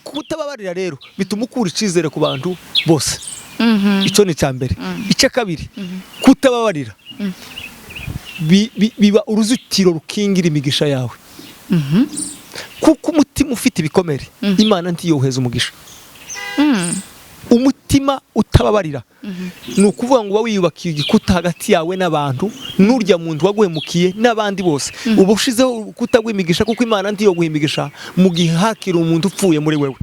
Kutababarira rero bituma ukura icyizere ku bantu bose. Icyo ni icya mbere. Icya kabiri, kutababarira biba uruzitiro rukingira imigisha yawe, kuko umutima ufite ibikomere, Imana ntiyoheza umugisha. Umutima utababarira ni ukuvuga ngo uba wiyubakiye igikuta hagati yawe n'abantu, n'urya muntu waguhemukiye n'abandi bose. Uba ushizeho urukuta rw'imigisha, kuko Imana ntiyoguha imigisha mu gihe hakiri umuntu upfuye muri wewe.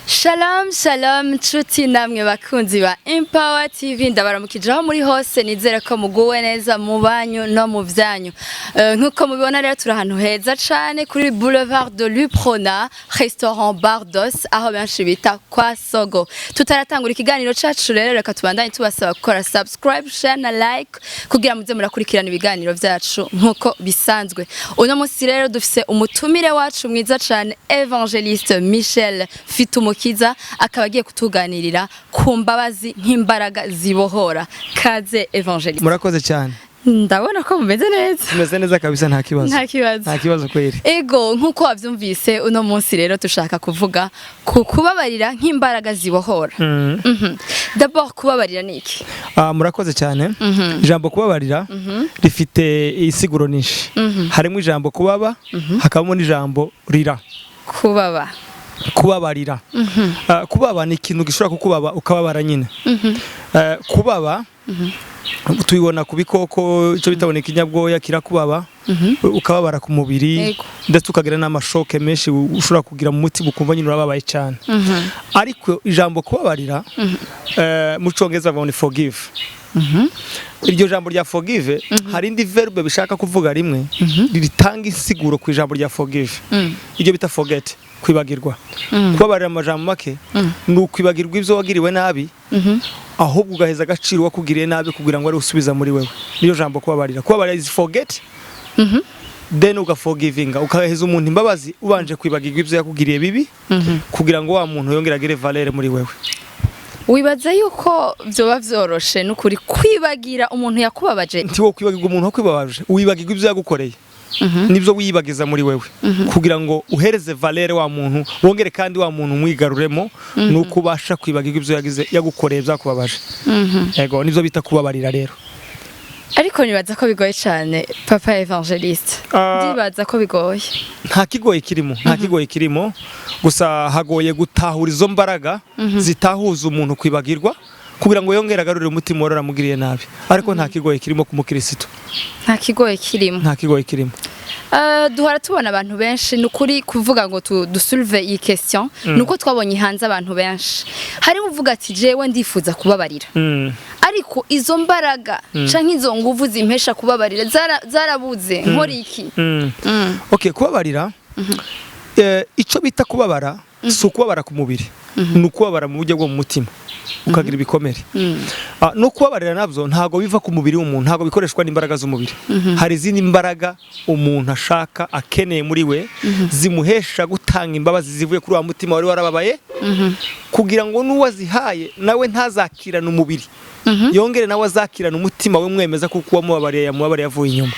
Shalom shalom, nshuti namwe bakunzi ba Empower TV, ndabaramukije aho muri hose. Nizere ko muguwe neza mu banyu no mu vyanyu. Nkuko mubibona rero, turi ahantu heza cane kuri Boulevard de l'Uprona, restaurant Bardos, aho benshi bita kwa Sogo. Tutaratangura ikiganiro cacu rero, reka tubandanye tubasaba gukora subscribe, share na like kugira muze murakurikirana ibiganiro vyacu nkuko bisanzwe. Uno musi rero dufise umutumire wacu mwiza cane, Evangeliste Michel Fitumukiza, akaba agiye kutuganirira ku mbabazi nk'imbaraga zibohora. Kaze, Evangeliste. Murakoze cyane. Ndabona ko mumeze neza. Tumeze neza kabisa, nta kibazo. Nta kibazo. Nta kibazo kweri. Ego, nkuko wavyumvise, uno munsi rero dushaka kuvuga ku kubabarira nk'imbaraga zibohora. D'abord, kubabarira ni iki? Ah, murakoze cyane. Ijambo kubabarira rifite isiguro nyinshi. Harimo ijambo kubaba, hakabamo n'ijambo rira. Kubaba. Kubabarira. Ah, kubaba ni ikintu gishobora kukubaba ukababara nyine. Kubaba tubibona ku bikoko, icyo bita ngo ikinyabwoya kirakubaba ukababara ku mubiri, ndetse ukagira n'amashoke menshi ushobora kugira mu mutima, ukumva nyine urababaye cyane. Ariko ijambo kubabarira, mu Cyongereza bavuga ngo ni forgive. Iryo jambo rya forgive, hari indi verbe bishaka kuvuga rimwe ritanga insiguro ku ijambo rya forgive, iryo bita forget, kwibagirwa. Kubabarira mu majambo make ni ukwibagirwa ibyo wagiriwe nabi, ahubwo ugaheza agaciro wakugiriye nabi kugira ngo ari usubiza muri wewe. Niyo jambo kubabarira. Kubabarira is forget, then ugaforgivinga, ukaheza umuntu imbabazi ubanje kwibagirwa ibyo yakugiriye bibi, kugira ngo wa muntu yongere agire valeur muri wewe. Wibaza yuko vyoba vyoroshe n'ukuri kwibagira umuntu yakubabaje? Ntiwo kwibagirwa umuntu wakwibabaje, wibagirwa ibyo yagukoreye, nibyo wiyibagiza muri wewe kugira ngo uhereze valeur wa muntu, wongere kandi wa muntu umwigaruremo, nuko ubasha kwibagirwa ibyo yagize, yagukoreye byakubabaje. Yego, nibyo bita kubabarira rero. Ariko nibaza ko bigoye cyane, papa Evangeliste. Ndibaza ko bigoye. Nta kigoye kirimo, nta kigoye kirimo. Gusa hagoye gutahura izo mbaraga zitahuza umuntu kwibagirwa kugira ngo yongere agarurire umutima wari waramugiriye nabi. Ariko nta kigoye kirimo ku mukirisitu. Nta kigoye kirimo. Nta kigoye kirimo. Duhora tubona abantu benshi, ni ukuri kuvuga ngo dusoulève iyi question, ni uko twabonye hanze abantu benshi, harimo uvuga ati: "Jewe ndifuza kubabarira, ariko izo mbaraga canke izo nguvu zimpesha kubabarira zarabuze, nkora iki?" Okay, kubabarira, icyo bita kubabara si ukubabara ku mubiri, ni ukubabara mu buryo bwo mu mutima, ukagira ibikomere. No kubabarira nabyo ntabwo biva ku mubiri w'umuntu, ntabwo bikoreshwa n'imbaraga z'umubiri. Hari izindi mbaraga umuntu ashaka, akeneye muri we, zimuhesha gutanga imbabazi zivuye kuri wa mutima wari warababaye, kugira ngo n'uwo azihaye nawe ntazakirane umubiri, yongere nawe azakirane umutima we mwemeza kuko uwamubabariye yamubabariye avuye inyuma.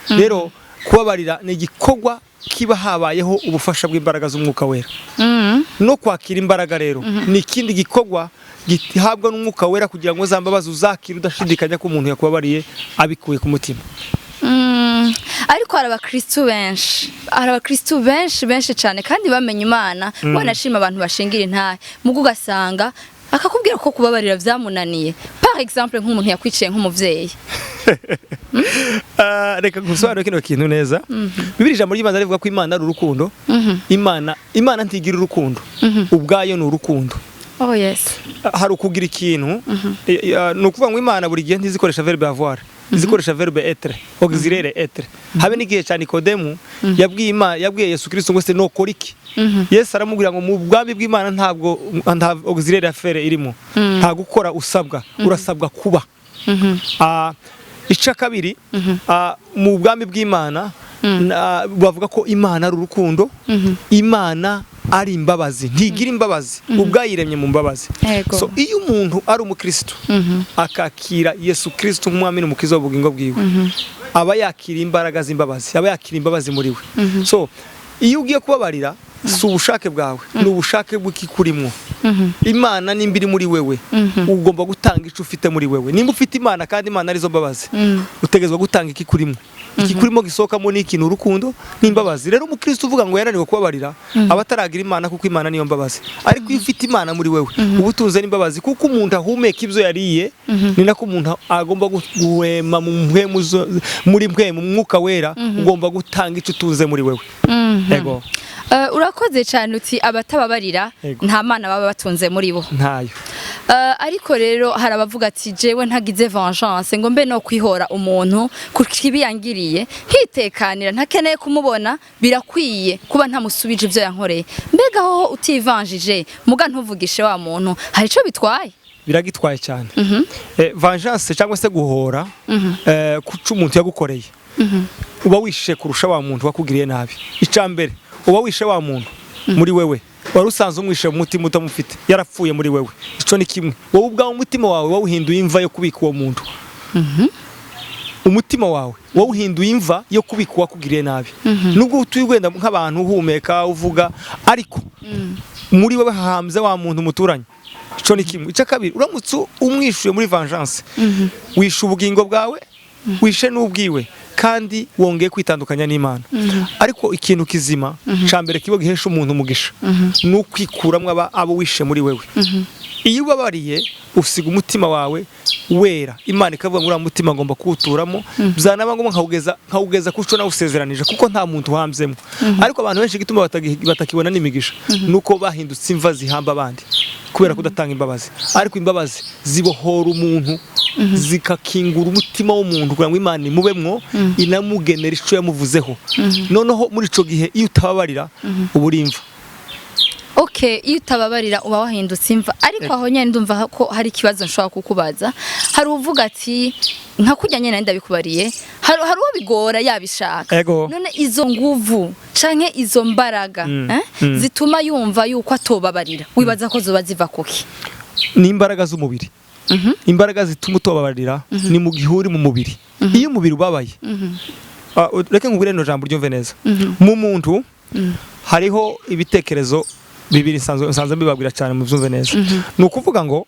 Rero kubabarira ni igikorwa kiba habayeho ubufasha bw'imbaraga z'Umwuka Wera. No kwakira imbaraga rero ni ikindi gikorwa gihabwa n'Umwuka Wera, kugira ngo za mbabazi uzakire udashidikanya ko umuntu yakubabariye abikuye ku mutima. Ariko hari abakristu benshi, hari abakristu benshi benshi cyane kandi bamenye Imana, wanashima abantu bashingira intahe, mugo ugasanga akakubwira ko kubabarira vyamunaniye, par exemple nk'umuntu yakwiciye nk'umuvyeyi. Ah, reka gusobanura kino kintu neza. Bibiri, ijambo ry'Imana rivuga ko Imana ari urukundo. Imana ntigira urukundo ubwayo, ni urukundo. Oh yes. Hari ukugira ikintu, ni ukuvuga ngo Imana buri gihe ntizikoresha verbe avoir, izikoresha verbe être, auxiliaire être. Habe n'igihe cya Nikodemu yabwiye Imana, yabwiye Yesu Kristo ngo: "Se nokora iki?" Yesu aramubwira ngo mu bwami bw'Imana ntabwo nta auxiliaire ya faire irimo, nta gukora usabwa, urasabwa kuba. Icya kabiri, mu bwami bw'Imana bavuga ko Imana ari urukundo. Imana Ari imbabazi, ntigira imbabazi, ubwayiremye mu mbabazi. So iyo umuntu ari umukristo, akakira Yesu Kristo nk'umwami n'umukiza w'ubugingo bwiwe, aba yakira imbaraga z'imbabazi, aba yakira imbabazi muri we. So iyo ugiye kubabarira, si ubushake bwawe, ni ubushake bw'ikikurimwo. Imana nimba iri muri wewe, ugomba gutanga icyo ufite muri wewe. Nimba ufite Imana, kandi Imana arizo mbabazi, utegerezwa gutanga ikikurimo. Ikikurimo gisohokamo ni ikintu, urukundo n'imbabazi. Rero umukristo uvuga ngo yananiwe kubabarira aba ataragira Imana, kuko Imana niyo mbabazi. Ariko iyo ufite Imana muri wewe, uba utunze n'imbabazi, kuko umuntu ahumeka ibyo yariye. Ni nako umuntu agomba guhema mu mpwemu muri mpwemu, Mwuka Wera. Ugomba gutanga icyo utunze muri wewe. Yego. Urakoze cyane. Uti abatababarira nta mana baba batunze muri bo. Ntayo. Ariko rero hari abavuga ati: "Jewe ntagize vengeance ngo mbe no kwihora umuntu ku kibi yangiriye, nkitekanira, ntakeneye kumubona, birakwiye kuba ntamusubije ibyo yankoreye." Mbega hoho utivanjije muga ntuvugishe wa muntu, hari ico bitwaye? Biragitwaye cyane. Vengeance cyangwa se guhora kuca umuntu yagukoreye, uba wishe kurusha wa muntu wakugiriye nabi. Icya mbere, uba wishe wa muntu muri wewe wari usanzwe umwishe mu mutima utamufite, yarapfuye muri wewe. Ico ni kimwe. Wowe ubwawe umutima wawe wawuhinduye imva yo kubika uwo muntu. Umutima wawe wawuhinduye imva yo kubika uwakugiriye nabi. Nubwo utuye wenda nk'abantu, uhumeka, uvuga, ariko muri wewe hahambye wa muntu muturanye. Ico ni kimwe. Icya kabiri, uramutse umwishuye muri vengeance, wishe ubugingo bwawe, wishe n'ubwiwe, kandi wongeye kwitandukanya n'Imana. Ariko ikintu kizima ca mbere kiba gihesha umuntu umugisha ni ukwikuramwo abo wishe muri wewe. Iyo ubabariye, usiga umutima wawe wera. Imana ikavuga ngo: "Uriya mutima ngomba kuwuturamo, byanaba ngombwa nkawugeza ku cyo nawusezeranije," kuko nta muntu uhambyemo. Ariko abantu benshi, igituma batakibona n'imigisha nuko bahindutse imva zihamba abandi kubera kudatanga imbabazi. Ariko imbabazi zibohora umuntu, zikakingura umutima w'umuntu kugira ngo Imana imubemwo, inamugenera ico yamuvuzeho. Noneho muri ico gihe, iyo utababarira, uba uri imva. Okay, iyo utababarira uba wahindutse imva. Ariko aho nyene ndumva ko hari ikibazo nshobora kukubaza. Hari uvuga ati nka kurya nyene ndabikubariye, hari uwo bigora yabishaka. None izo nguvu canke izo mbaraga zituma yumva yuko atobabarira, wibaza ko zoba ziva kuki? Ni imbaraga z'umubiri. Imbaraga zituma utobabarira ni mu gihe uri mu mubiri, iyo umubiri ubabaye. Reka nkubwire rino jambo ryumve neza. Mu muntu hariho ibitekerezo bibiri, nsanzwe mbibabwira cyane, mubyumve neza. Ni ukuvuga ngo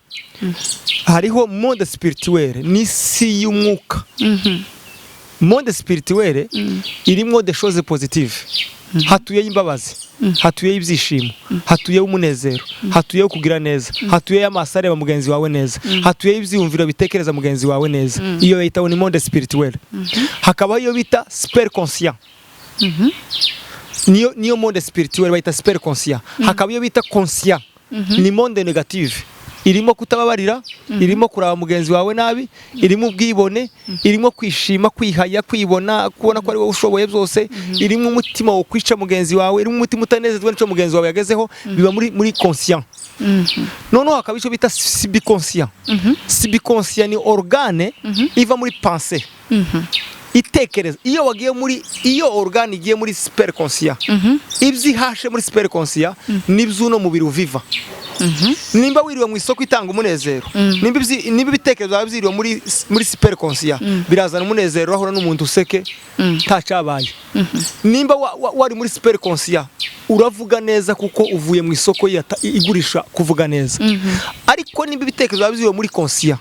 hariho monde spirituelle n'isi y'umwuka. Monde spirituelle irimwo des choses positives, hatuyeyo imbabazi, hatuyeyo ibyishimo, hatuyeyo umunezero, hatuyeyo kugira neza, hatuyeyo amaso areba mugenzi wawe neza, hatuyeyo ibyiyumviro bitekereza mugenzi wawe neza. Iyo bayita ni monde spirituelle. Hakabaho iyo bita super conscient, niyo monde spirituelle bayita super conscient. Hakaba iyo bita conscient, ni monde négative, irimo kutababarira, irimo kuraba mugenzi wawe nabi, irimo ubwibone, irimo kwishima, kwihaya, kwibona, kubona ko ari wowe ushoboye byose, irimo umutima wo kwica mugenzi wawe, irimo umutima utanezezwa n'icyo mugenzi wawe yagezeho. Biba muri conscient. Noneho hakaba icyo bita subconscient. Subconscient ni organe iva muri pensée, itekereza. Iyo wagiye muri iyo organe, igiye muri super conscient, ibyo ihashe muri super conscient nibyo uno mubiri uviva. Nimba wiriwe mu isoko itanga umunezero, nimba ibitekerezo byawe byiriwe muri super conscient, birazana umunezero, urahura n'umuntu useke ntacyabaye. Nimba wari muri super conscient, uravuga neza kuko uvuye mu isoko igurisha kuvuga neza. Ariko nimba ibitekerezo byawe byiriwe muri conscient,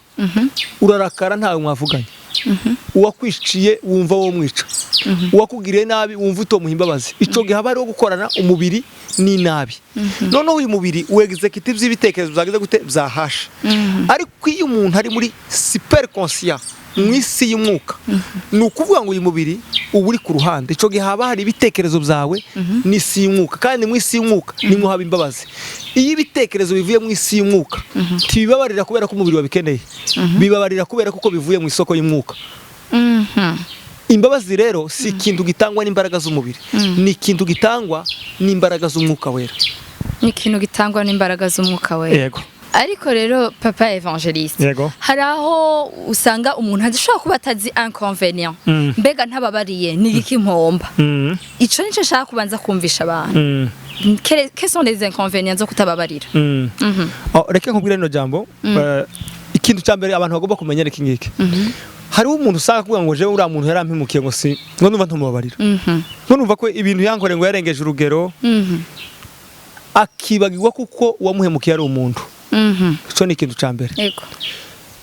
urarakara ntawe mwavuganye, uwakwiciye wumva wo mwica, uwakugiriye nabi wumva utomuha imbabazi. Ico gihe haba hariho gukorana umubiri n'inabi. Noneho uyu mubiri wexécuta iby'ibitekerezo byagize gute, byahashe. Ariko iyo umuntu ari muri super conscient, mu isi y'umwuka, ni ukuvuga ngo uyu mubiri uba uri ku ruhande. Ico gihe haba hari ibitekerezo byawe n'isi y'umwuka, kandi mu isi y'umwuka nimwo haba imbabazi. Iyo ibitekerezo bivuye mu isi y'umwuka, ntibibabarira kubera ko umubiri wabikeneye, bibabarira kubera ko bivuye mu isoko y'umwuka. Imbabazi rero si ikintu gitangwa n'imbaraga z'umubiri, ni ikintu gitangwa n'imbaraga z'Umwuka Wera. Ni ikintu gitangwa n'imbaraga z'Umwuka Wera. Yego. Ariko rero, papa évangéliste, Yego. hari aho usanga umuntu adashobora kuba atazi inconvénient. Mbega ntababariye ni iki mpomba? Ico nico nshaka kubanza kumvisha abantu. Quels sont les inconvénients zo kutababarira? Oh, reka nkubwire rino jambo. Ikintu cya mbere abantu bagomba kumenya ni iki ngiki: hariho umuntu usanga kuvuga ngo jewe uriya muntu yarampemukiye, ngo si ngo numva ntumubabarira, ngo numva ko ibintu yankoreye ngo yarengeje urugero, akibagirwa kuko uwamuhemukiye ari umuntu. Ico ni ikintu cya mbere.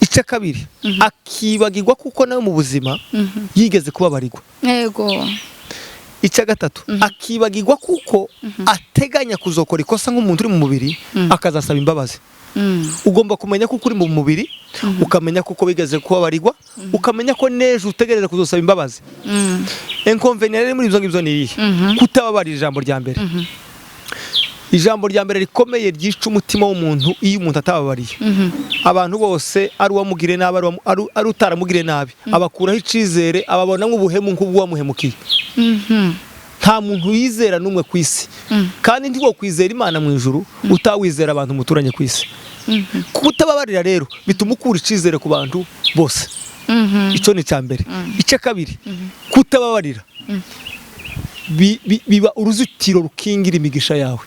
Icya kabiri, akibagirwa kuko nawe mu buzima yigeze kubabarirwa. Icya gatatu, akibagirwa kuko ateganya kuzokora ikosa nk'umuntu uri mu mubiri, akazasaba imbabazi. Ugomba kumenya ko uri mu mubiri, ukamenya kuko wigeze kubabarirwa, ukamenya ko n'ejo utegereje kuzosaba imbabazi. Inconvénient rero muri ibyo ngibyo ni iyihe? Kutababarira, ijambo rya mbere, ijambo rya mbere rikomeye ryica umutima w'umuntu, iyo umuntu atababariye abantu bose, ari uwamugiriye nabi, ari utaramugiriye nabi, abakuraho icizere, ababona nk'ubuhemu, nk'ubw'uwamuhemukiye. Nta muntu yizera n'umwe ku isi, kandi ntiwokwizera Imana mu ijuru utawizera abantu muturanye ku isi. Kutababarira rero bituma ukura icizere ku bantu bose. Icyo ni icya mbere. Icya kabiri, kutababarira biba uruzitiro rukingira imigisha yawe,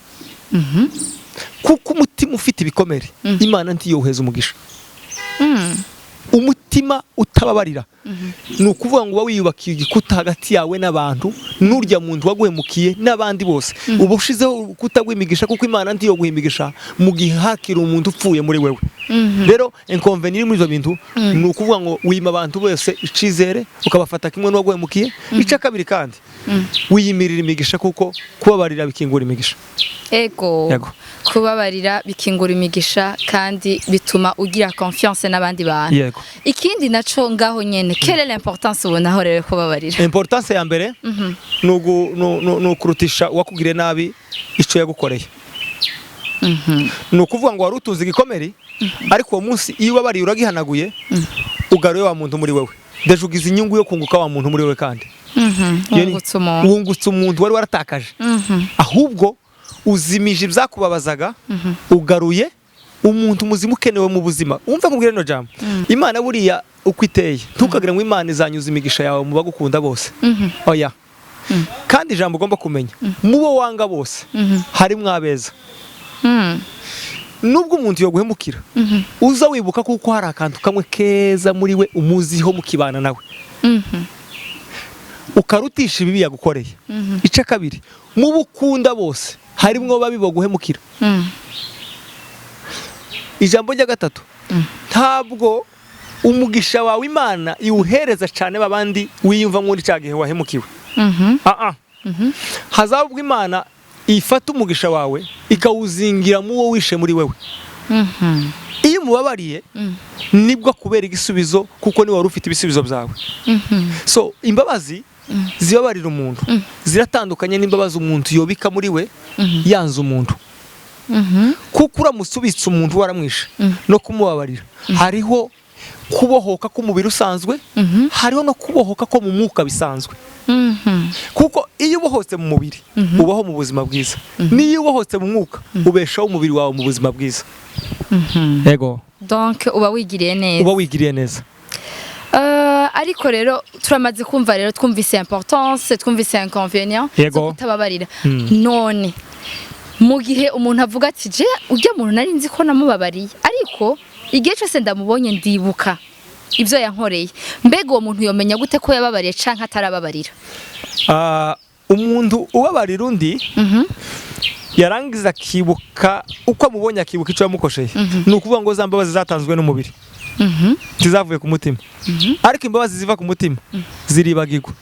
kuko umutima ufite ibikomere, Imana ntiyoheza umugisha. Umutima utababarira ni ukuvuga ngo uba wiyubakiye igikuta hagati yawe n'abantu, n'urya muntu waguhemukiye n'abandi bose. Uba ushizeho urukuta rw'imigisha, kuko Imana ntiyoguha imigisha mu gihe hakiri umuntu upfuye muri wewe. Rero inconvénient iri muri ibyo bintu ni ukuvuga ngo wima abantu bose icizere, ukabafata kimwe n'uwaguhemukiye. Icya kabiri kandi, wiyimirira imigisha, kuko kubabarira bikingura imigisha. Yego. Kubabarira bikingura imigisha, kandi bituma ugira confiance n'abandi bantu. Yego. Ikindi naco ngaho nyene, quelle est l'importance ubonaho rero kubabarira? Importance ya mbere ni ukurutisha uwakugiriye nabi icyo yagukoreye. Ni ukuvuga ngo wari utuzi igikomere, ariko uwo munsi iyo ubabariye uragihanaguye, ugaruye wa muntu muri wewe. Déjà ugize inyungu yo kunguka wa muntu muri wewe kandi. Iyo Wungutse umuntu. Wungutse umuntu wari waratakaje. Ahubwo uzimije ibyakubabazaga, ugaruye umuntu muzima ukenewe mu buzima. Wumve nkubwire rino jambo: Imana buriya uko iteye, ntukagire ngo Imana izanyuza imigisha yawe mu bagukunda bose. Oya. Kandi ijambo ugomba kumenya, mu bo wanga bose harimwo abeza. Nubwo umuntu yoguhemukira, uza wibuka kuko hari akantu kamwe keza muri we umuziho mukibana nawe, ukarutisha ibibi yagukoreye. Icya kabiri, mu bo ukunda bose harimwo babi baguhemukira. Ijambo rya gatatu, ntabwo umugisha wawe Imana iwuhereza cyane babandi wiyumva muri cya gihe wahemukiwe. Ah ah. Hazaba ubwo Imana ifata umugisha wawe ikawuzingira mu wo wishe muri wewe. Iyo umubabariye, nibwo akubera igisubizo, kuko niwe wari ufite ibisubizo byawe. So imbabazi zibabarira umuntu ziratandukanye n'imbabazi umuntu yobika muri we yanze umuntu, kuko uramutse ubitse umuntu waramwishe, no kumubabarira hariho kubohoka k'umubiri usanzwe, hariho no kubohoka ko mu mwuka bisanzwe, kuko iyo ubohotse mu mubiri ubaho mu buzima bwiza, n'iyo ubohotse mu mwuka ubeshaho umubiri wawe mu buzima bwiza. Yego. Donc uba wigiriye neza. Uba wigiriye neza. Ariko rero turamaze kumva rero, twumvise importance, twumvise inconvénient zo kutababarira. None mu gihe umuntu avuga ati: "Je ujya muntu nari nzi ko namubabariye, ariko igihe cyose ndamubonye ndibuka ibyo yankoreye", mbega uwo muntu yomenya gute ko yababariye canke atarababarira? Ah, umuntu ubabarira undi, yarangiza akibuka, uko amubonye akibuka icyo yamukosheye, ni ukuvuga ngo za mbabazi zatanzwe n'umubiri, ntizavuye ku mutima. Ariko imbabazi ziva ku mutima ziribagirwa.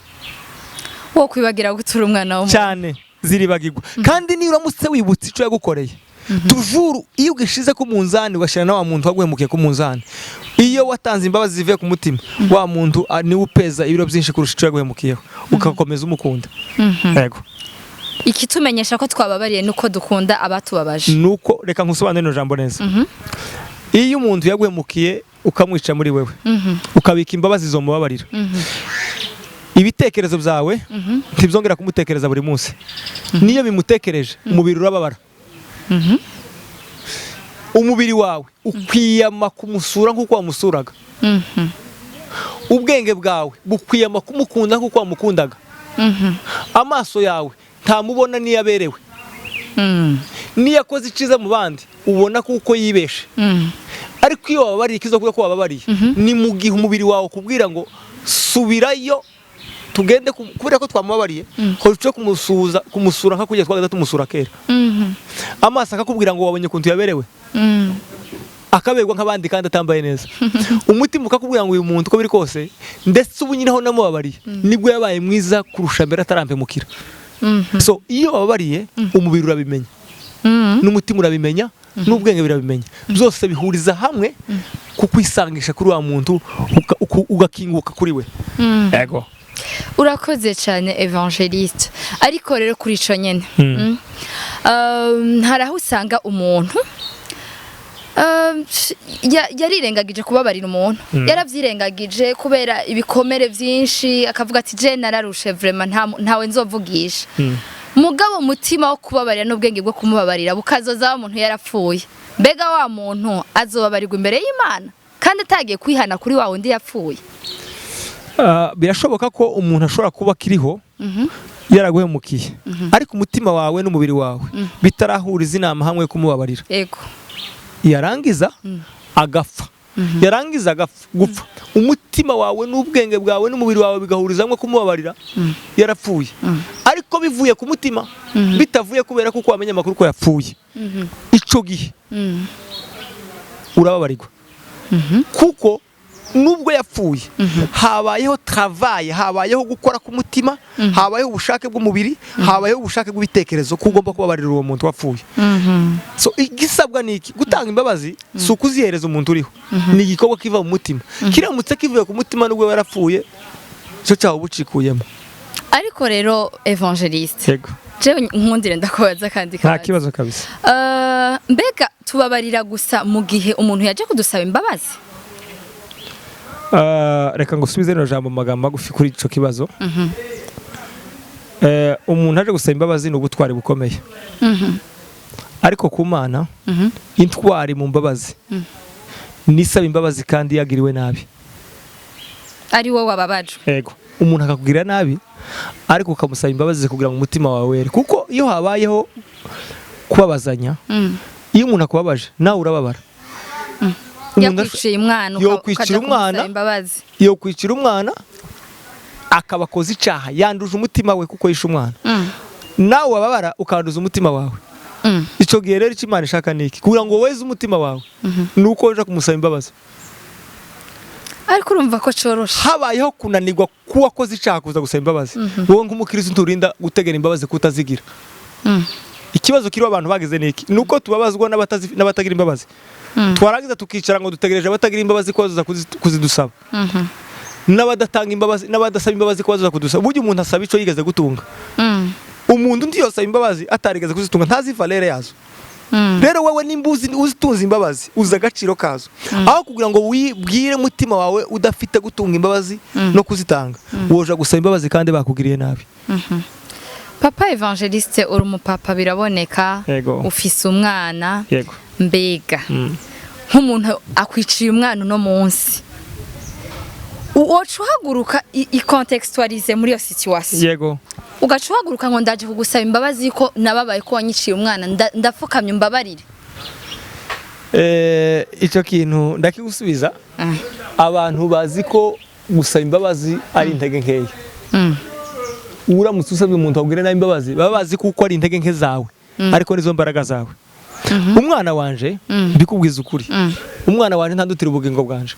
Wo kwibagira gutura umwana w'umuntu? Cyane, ziribagirwa. Kandi niba uramutse wibutse icyo yagukoreye, toujours iyo ugishize ku munzani, ugashyira na wa muntu waguhemukiye ku munzani, iyo watanze imbabazi zivuye ku mutima, wa muntu niwe upeza ibiro byinshi kurusha icyo yaguhemukiyeho, ugakomeza umukunda. Yego. Ikitumenyesha ko twababariye nuko dukunda abatubabaje? Nuko reka nkusobanurire ino jambo neza. Iyo umuntu yaguhemukiye ukamwica muri wewe, ukabika imbabazi zomubabarira, ibitekerezo byawe ntibzongera kumutekereza buri munsi. Niyo bimutekereje, umubiri urababara. Umubiri wawe ukwiyama kumusura nk'uko wamusuraga. Ubwenge bwawe bukwiyama kumukunda nk'uko wamukundaga. Amaso yawe ntamubona niyo aberewe. Niyo akoze icyiza mu bandi, ubona kuko yibeshe. Ariko iyo wababariye, ikiza kuvuga ko wababariye ni mu gihe umubiri wawe ukubwira ngo subirayo, tugende kubera ko twamubabariye, hoje kumusuhuza, kumusura nka kujya twagenda tumusura kera. Amaso akakubwira ngo wabonye ukuntu yaberewe, akaberwa nk'abandi kandi atambaye neza. Umutima ukakubwira ngo uyu muntu uko biri kose, ndetse ubu nyine aho namubabariye nibwo yabaye mwiza kurusha mbere atarampemukira. So iyo wababariye, umubiri urabimenya, n'umutima urabimenya, n'ubwenge birabimenya, byose bihuriza hamwe kukwisangisha kuri wa muntu, ugakinguka kuri we. Yego. Urakoze cyane, évangéliste. Ariko rero kuri ico nyene, hari aho usanga umuntu yarirengagije kubabarira umuntu, yaravyirengagije kubera ibikomere vyinshi, akavuga ati je nararushe vraiment, ntawe nzovugisha. Mugabo umutima wo kubabarira n'ubwenge bwo kumubabarira bukazoza wa muntu yarapfuye. Mbega wa muntu azobabarirwa imbere y'Imana kandi atagiye kwihana kuri wa wundi yapfuye? Birashoboka ko umuntu ashobora kuba akiriho yaraguhemukiye, ariko umutima wawe n'umubiri wawe bitarahuriza inama hamwe kumubabarira. Yarangiza agapfa, yarangiza agapfa gupfa, umutima wawe n'ubwenge bwawe n'umubiri wawe bigahuriza hamwe kumubabarira yarapfuye, ariko bivuye ku mutima, bitavuye kubera kuko wamenye amakuru ko yapfuye. Ico gihe urababarirwa, kuko nubwo yapfuye habayeho travail, habayeho gukora k'umutima, habayeho ubushake bw'umubiri, habayeho ubushake bw'ibitekerezo ko ugomba kubabarira uwo muntu wapfuye. So igisabwa ni iki? Gutanga imbabazi si ukuzihereza umuntu uriho, ni igikorwa kiva mu mutima. Kiramutse kivuye ku mutima, nubwo yarapfuye, cyo cyawe uba ucikuyemo. Ariko rero, évangéliste, Yego. jewe nkundire ndakubaza kandi Nta kabazo. kibazo kabisa. Mbega tubabarira gusa mu gihe umuntu yaje kudusaba imbabazi? Reka ngusubize rino jambo mu magambo magufi kuri ico kibazo. Umuntu aje gusaba imbabazi ni ubutwari bukomeye, ariko ku Mana intwari mu mbabazi nisaba imbabazi kandi yagiriwe nabi. Ari wowe wababajwe. Yego, umuntu akakugirira nabi ariko ukamusaba imbabazi kugira ngo umutima wawe were, kuko iyo habayeho kubabazanya, iyo umuntu akubabaje nawe urababara. Umuntu Yakwiciye umwana, Yokwicira ukaja umwana. kumusaba imbabazi. Yo kwicira umwana, akaba akoze icyaha, yanduje umutima we kuko yishe umwana, nawe wababara ukanduza umutima wawe. Icyo gihe rero icyo Imana ishaka ni iki? Kugira ngo weze umutima wawe ni uko uja kumusaba imbabazi. Ariko urumva ko coroshe. Habayeho kunanirwa k'uwakoze icyaha kuza gusaba imbabazi, wowe nk'umukirisitu nturinda gutegera imbabazi kutazigira. Ikibazo kiriho abantu bagize ni iki? Ni uko tubabazwa n'abatagira imbabazi, twarangiza tukicara ngo dutegereje abatagira imbabazi ko bazaza kuzidusaba, n'abadatanga imbabazi, n'abadasaba imbabazi ko bazaza kudusaba. Burya umuntu asaba icyo yigeze gutunga. Umuntu undi yosaba imbabazi atarigeze kuzitunga, ntazi valeur yazo. Rero wowe nimba uzitunze imbabazi, uzi agaciro kazo, aho kugira ngo wibwire umutima wawe udafite gutunga imbabazi no kuzitanga, woja gusaba imbabazi kandi bakugiriye nabi. Papa évangéliste, uri umupapa biraboneka. Yego. Ufise umwana. Yego. Mbega nk'umuntu akwiciye umwana uno munsi, woca uhaguruka, icontextualize muri iyo situation, ugaca uhaguruka ngo ndaje kugusaba imbabazi ko nababaye ko wanyiciye umwana, ndapfukamye umbabarire? Icyo kintu ndakigusubiza. Abantu bazi ko gusaba imbabazi ari intege nkeya. Uramutse usabye umuntu wabwira nabi imbabazi, baba bazi kuko ari intege nke zawe, ariko nizo mbaraga zawe. Umwana wanje, mbikubwiza ukuri, umwana wanje ntandutira ubugingo bwanje.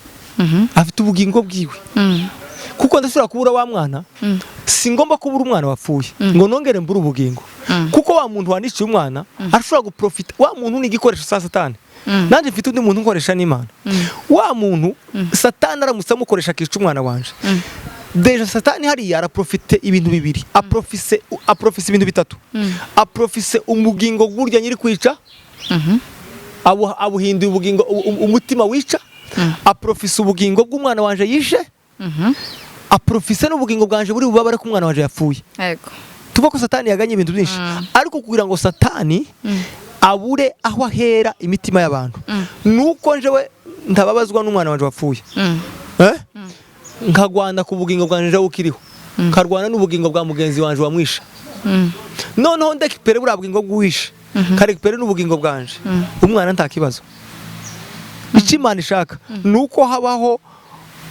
Afite ubugingo bwiwe, kuko ndashobora kubura wa mwana. Si ngomba kubura umwana wapfuye ngo nongere mbure ubugingo, kuko wa muntu waniciye umwana arashobora guprofita. Wa muntu ni igikoresho sa Satani. Nanjye mfite undi muntu nkoresha n'Imana. Wa muntu Satani aramutse amukoresha akica umwana wanje, déjà Satani hariya araprofite ibintu bibiri, aprofise ibintu bitatu. Aprofise umugingo gurya nyiri kwica, abuhinduye ubugingo umutima wica. Aprofise ubugingo bw'umwana wanje yishe. Aprofise n'ubugingo bwanje buri bubabare ko umwana wanje yapfuye. Tuvuga ko Satani yaganye ibintu byinshi, ariko kugira ngo Satani Abure aho ahera imitima y'abantu, nuko njewe ntababazwa n'umwana wanje wapfuye, eh? Nkagwana ku bugingo bwanje jewe ukiriho, nkarwana n'ubugingo bwa mugenzi wanje wamwishe. Noneho ndekipere buriya bugingo bw'uwishe, karekipere n'ubugingo bwanje, umwana nta kibazo. Icyo Imana ishaka ni uko habaho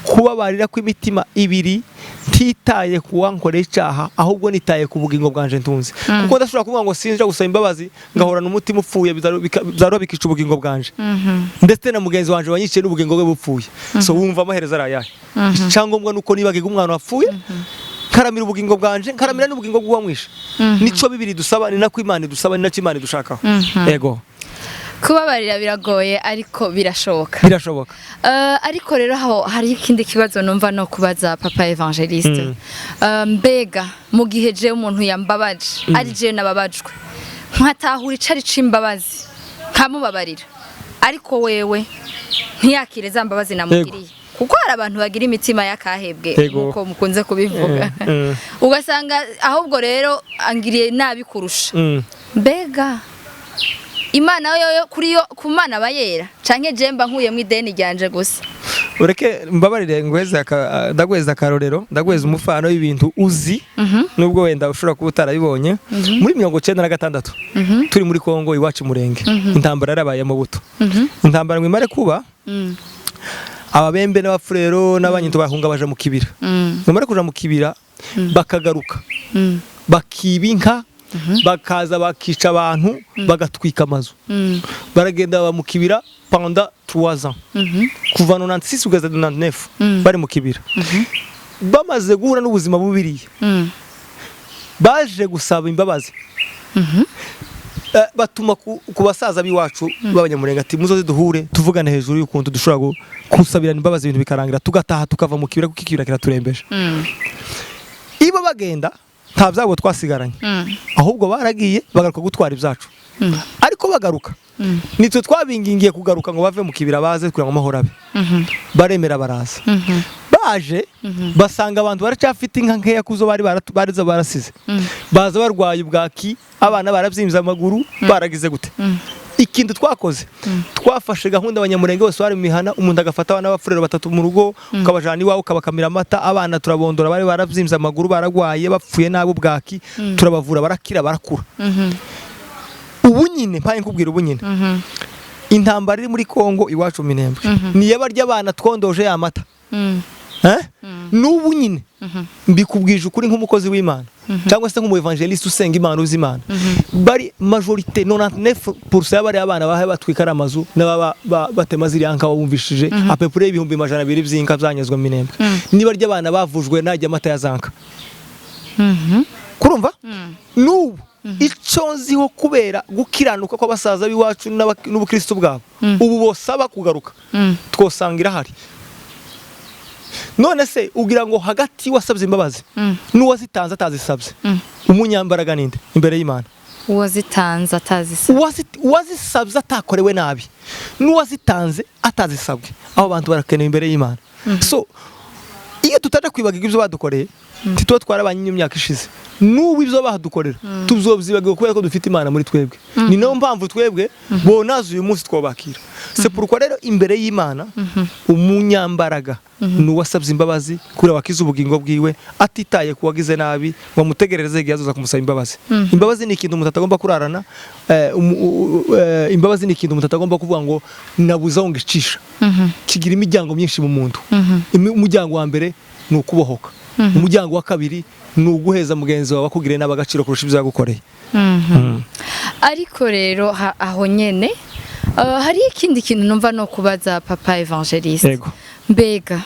kubabarira kw'imitima ibiri, ntitaye ku wankoreye icyaha, ahubwo nitaye ku bugingo bwanje ntunze, kuko ndashobora kuvuga ngo sinja gusaba imbabazi, ngahorana umutima upfuye, bizaruha bikica ubugingo bwanje, ndetse na mugenzi wanje wanyiciye n'ubugingo bwe bupfuye. So wumva amaherezo ari ayahe? Icyangombwa ni uko nibagiga umwana wapfuye, nkaramira ubugingo bwanje, nkaramira n'ubugingo bw'uwamwishe. Nico bibiri dusaba, ni nako Imana idusaba, ni nacyo Imana idushakaho. Yego. Kubabarira biragoye, ariko birashoboka. Birashoboka. Ariko rero aho hari ikindi kibazo numva no kubaza, papa évangéliste. Mbega mu gihe je umuntu yambabaje, ari je nababajwe, nkatahura icari c'imbabazi, nkamubabarira, ariko wewe ntiyakire za mbabazi namugiriye, kuko hari abantu bagira imitima y'akahebwe, nkuko mukunze kubivuga, ugasanga ahubwo rero angiriye nabi kurusha, mbega Imana yoyo kuri yo, ku Mana bayera, canke je mba nkuyemwo ideni ryanje gusa? Ureke mbabarire ngweze ndaguheza akarorero, ndaguheza umufano w'ibintu uzi, nubwo wenda ushobora kuba utarabibonye. Muri 96 turi muri Kongo iwacu Murenge, intambara yarabaye mu buto. Intambara ngo imare kuba, Ababembe n'Abafurero n'Abanyinto bahunga baja mu kibira. Bamara kuja mu kibira bakagaruka, bakiba inka, bakaza bakica abantu, bagatwika amazu. Baragenda baba mu kibira pendant 3 ans, kuva 96 kugeza 99 bari mu kibira. Bamaze guhura n'ubuzima bubiriye, baje gusaba imbabazi. Batuma ku basaza b'iwacu b'Abanyamurenge ati: "Muzoze duhure, tuvugane hejuru y'ukuntu dushobora gusabirana imbabazi, ibintu bikarangira, tugataha, tukava mu kibira, kuko ikibira kiraturembeje." Ibo bagenda nta byabo twasigaranye, ahubwo baragiye bagaruka gutwara ibyacu. Ariko bagaruka, nitwe twabingingiye kugaruka ngo bave mu kibira, baze kugira ngo amahoro abe. Baremera, baraza. Baje basanga abantu baracyafite inka nkeya kuzo bari barizo barasize. Baza barwaye ubwaki, abana barabyimbye amaguru, baragize gute. Ikintu twakoze, twafashe gahunda, Abanyamurenge bose bari mu mihana, umuntu agafata abana b'Abafurero batatu mu rugo, ukabajana iwawe, ukabakamira amata. Abana turabondora, bari barabyimbye amaguru, baragwaye, bapfuye nabi ubwaki, turabavura, barakira, barakura. Ubu nyine mpaye nkubwira, ubu nyine intambara iri muri Kongo iwacu mu Minembwe niyo barya abana twondoje ya mata. Eh? N'ubu nyine mbikubwije ukuri nk'umukozi w'Imana cyangwa se nk'umu évangéliste usenga Imana, uzi Imana, bari majorité 99% y'abari abana bahe batwika ari amazu n'ababa batema ziriya nka wumvishije, à peu près 200,000 by'inka byanyazwe mu Minembwe, niba rya abana bavujwe najya amata ya zanka. Kurumva n'ubu icyo nziho, kubera gukiranuka kw'abasaza b'iwacu n'ubukristo bwabo, ubu bosaba kugaruka, twosanga irahari. None se ugira ngo hagati wasabye imbabazi n'uwazitanze atazisabye, umunyambaraga ninde imbere y'Imana? Uwazitanze atazisabye. Uwazisabye atakorewe nabi n'uwazitanze atazisabwe, abo bantu barakenewe imbere y'Imana. So iyo tutaja kwibagirwa ibyo badukoreye, ntituba twarabanye imyaka ishize. N'ubu ibyo badukorera tuzobyibagirwa kubera ko dufite Imana muri twebwe. Ni nayo mpamvu twebwe bonaza uyu munsi twabakira. C'est pourquoi rero imbere y'Imana umunyambaraga ni uwasabye imbabazi kubera wakize ubugingo bwiwe, atitaye ku wagize nabi ngo amutegerereze igihe azoza kumusaba imbabazi. Imbabazi ni ikintu umuntu atagomba kurarana. Imbabazi ni ikintu umuntu atagomba kuvuga ngo nabuze aho ngicisha. Kigira imiryango myinshi mu muntu. Umuryango wa mbere ni ukubohoka, umuryango wa kabiri ni uguheza mugenzi wawe akugiriye nabi agaciro kurusha ibyo yagukoreye. Ariko rero aho nyene hari ikindi kintu numva no kubaza, papa évangéliste. Yego. Mbega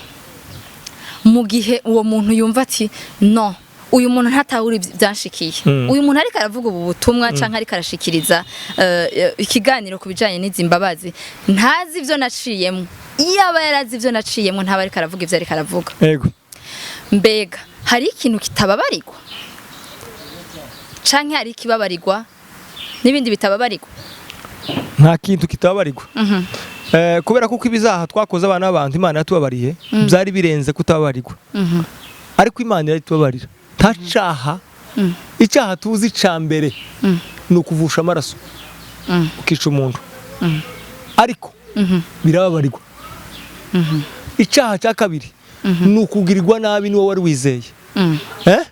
mu gihe uwo muntu yumva ati: "No, uyu muntu ntatahura ibyanshikiye, uyu muntu ariko aravuga ubu butumwa canke ariko arashikiriza ikiganiro ku bijanye n'izi mbabazi ntazi ivyo naciyemo, iyaba yarazi ivyo naciyemo ntaba ariko aravuga ivyo ariko aravuga." Mbega hari ikintu kitababarirwa, canke hari ikibabarirwa n'ibindi bitababarirwa? Nta kintu kitababarirwa. Kubera kuko ibizaha twakoze abana b'abantu Imana yatubabariye byari birenze kutababarirwa, ariko Imana iratubabarira. Nta caha, icyaha tuzi ca mbere ni ukuvusha amaraso. Ukica umuntu, ariko birababarirwa. Icyaha cya kabiri ni ukugirirwa nabi n'uwo wari wizeye. Eh?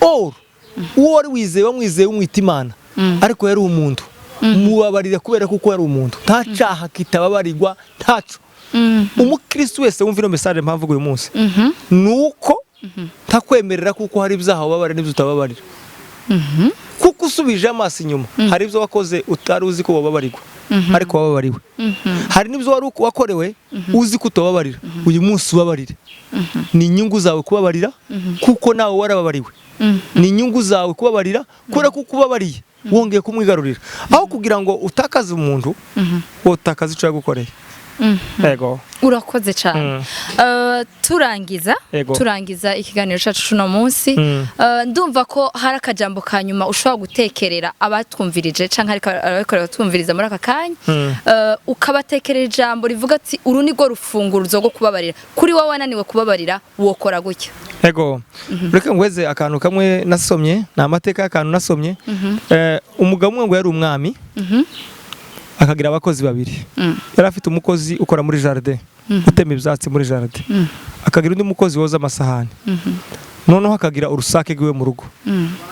Or uwo wari wizeye, wamwizeye umwita Imana, ariko yari umuntu, mubabarira kubera kuko yari umuntu. Nta cyaha kitababarirwa, ntaco. Umukristo wese wumva ino message mpamvu uyu munsi, nuko ntakwemerera kuko hari ibyaha ubabarira n'ibyo utababarira, kuko usubije amaso inyuma hari ibyo wakoze utari uzi ko wababarirwa, ariko wababariwe. Hari n'ibyo wari wakorewe uzi ko utababarira, uyu munsi ubabarire. Ni inyungu zawe kubabarira kuko nawe warababariwe. Ni inyungu zawe kubabarira kubera ko ubabariye wongeye kumwigarurira, aho kugira ngo utakaze umuntu, wotakaza icyo yagukoreye. Yego. Urakoze cyane. Turangiza turangiza ikiganiro cyacu cuno munsi, ndumva ko hari akajambo ka nyuma ushobora gutekerera abatwumvirije canke ariko ariko batwumviriza muri aka kanya, ukabatekerera ijambo rivuga ati uru ni rwo rufunguruzo rwo kubabarira. Kuri wowe wananiwe kubabarira, wokora gutya. Ego, reka ngweze akantu kamwe nasomye, ni amateka y'akantu nasomye. Umugabo umwe ngo yari umwami, akagira abakozi babiri. Yari afite umukozi ukora muri jardin, utema ibyatsi muri jardin, akagira undi mukozi woza amasahani, noneho akagira urusake rwiwe mu rugo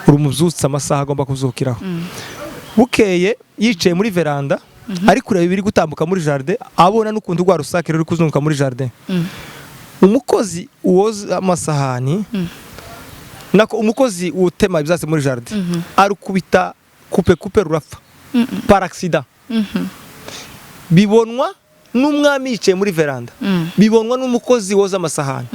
rumubyutsa amasaha agomba kubyukiraho. Bukeye yicaye muri veranda ari kureba ibiri gutambuka muri jardin, abona n'ukuntu rwa rusake ruri kuzunguka muri jardin. Umukozi woza amasahani, nako umukozi utema ibyatsi muri jardin, arukubita coupe coupe, rurapfa par accident. Bibonwa n'umwami yicaye muri veranda, bibonwa n'umukozi woza amasahani.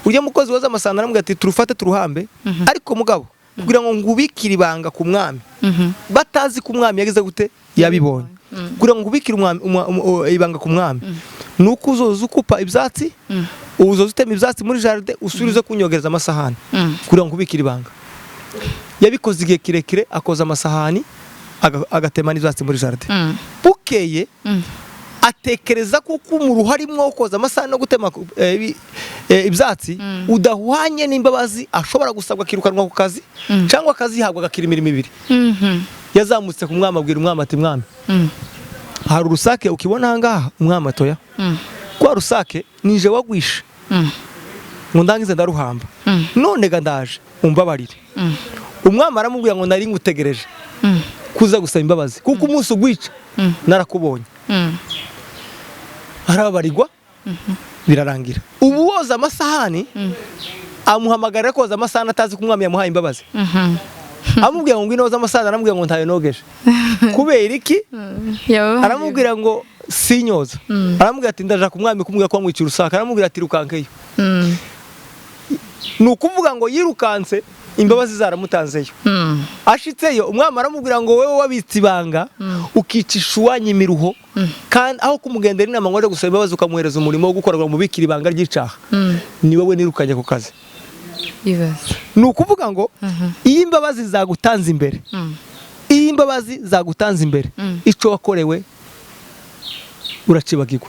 Urya mukozi woza amasahani aramubwira ati turufate turuhambe, ariko mugabo kugira ngo ngubikire ibanga ku mwami, batazi ko umwami yagize gute, yabibonye, kugira ngo ngubikire ibanga ku mwami, ni uko uzoza ukupa ibyatsi, uzoza utema ibyatsi muri jardin, usubire uze kunyogereza amasahani, kugira ngo ngubikire ibanga. Yabikoze igihe kirekire, akoza amasahani, agatema n'ibyatsi muri jardin. Bukeye atekereza ko umuruho arimo wo koza amasahani no gutema ibyatsi udahwanye n'imbabazi ashobora gusabwa, akirukanwa ku kazi cyangwa akazihabwa agakira imirimo ibiri. Yazamutse ku mwami, abwira umwami ati mwami, hari urusake ukibona aha ngaha? Umwami atoya, kwa rusake nije wagwishe ngo ndangize ndaruhamba, none ga ndaje umbabarire. Umwami aramubwira ngo nari ngutegereje kuza gusaba imbabazi, kuko umunsi ugwica narakubonye. Arababarirwa, birarangira. Ubu woza amasahani amuhamagarira koza amasahani atazi ko umwami yamuhaye imbabazi. Amubwira ngo ngwino woze amasahani, aramubwira ngo ntayo nogeje. Kubera iki? Aramubwira ngo sinyoza. Aramubwira ati ndaja ku mwami kumubwira ko wamwiciye urusaka. Aramubwira ati rukankeyo. Ni ukuvuga ngo yirukanse imbabazi zaramutanzeyo. Ashitseyo, umwami aramubwira ngo wowe wabitse ibanga, ukicisha uwanya imiruho, kandi aho kumugendera inama ngo aje gusaba imbabazi, ukamuhereza umurimo wo gukora ngo mubikire ibanga ry'icaha, ni wowe nirukanye ku kazi. Ibaze. Ni ukuvuga ngo iyo imbabazi zagutanze imbere, iyo imbabazi zagutanze imbere, ico wakorewe uracibagirwa.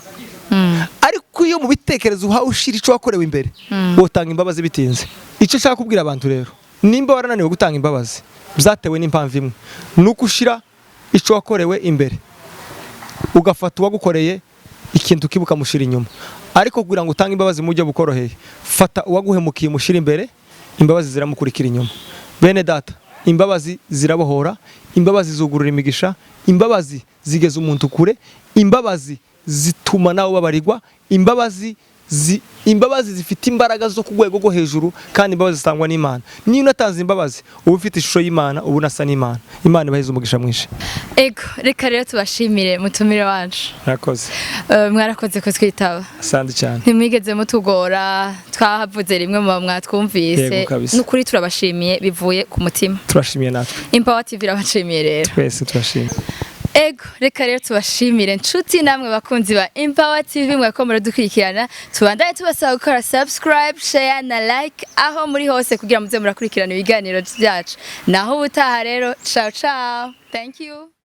Ariko iyo mu bitekerezo uhawe ushira ico wakorewe imbere, wotanga imbabazi bitinze. Icyo nshaka kubwira abantu rero, nimba warananiwe gutanga imbabazi byatewe n'impamvu imwe, ni uko ushira ico wakorewe imbere, ugafata uwagukoreye ikintu kibuka ukamushyira inyuma. Ariko kugira ngo utange imbabazi mu buryo bukoroheye, fata uwaguhemukiye umushyira imbere, imbabazi ziramukurikira inyuma. Bene data, imbabazi zirabohora, imbabazi zugurura imigisha, imbabazi zigeza umuntu kure, imbabazi zituma nawe ubabarirwa, imbabazi zifite imbaraga zo ku rwego rwo hejuru, kandi imbabazi zitangwa n'Imana. Niyo unatanze imbabazi, uba ufite ishusho y'Imana, uba unasa n'Imana. Imana ibaheze umugisha mwinshi. Ego, reka rero tubashimire, mutumire wacu. Murakoze. Mwarakoze ko twitaba. Asante cyane. Ntimwigeze mutugora, twahavuze rimwe muba mwatwumvise. Yego, kabisa. Nukuri turabashimiye bivuye ku mutima. Turashimiye natwe. Empower TV irabashimiye rero. Twese turashimye. Ego, reka rero tubashimire nshuti namwe bakunzi ba Empower TV mwako muradukurikirana. Tubandanye tubasaba gukora subscribe, share na like aho muri hose kugira muze murakurikirana ibiganiro byacu. Naho ubutaha rero, ciao ciao, thank you.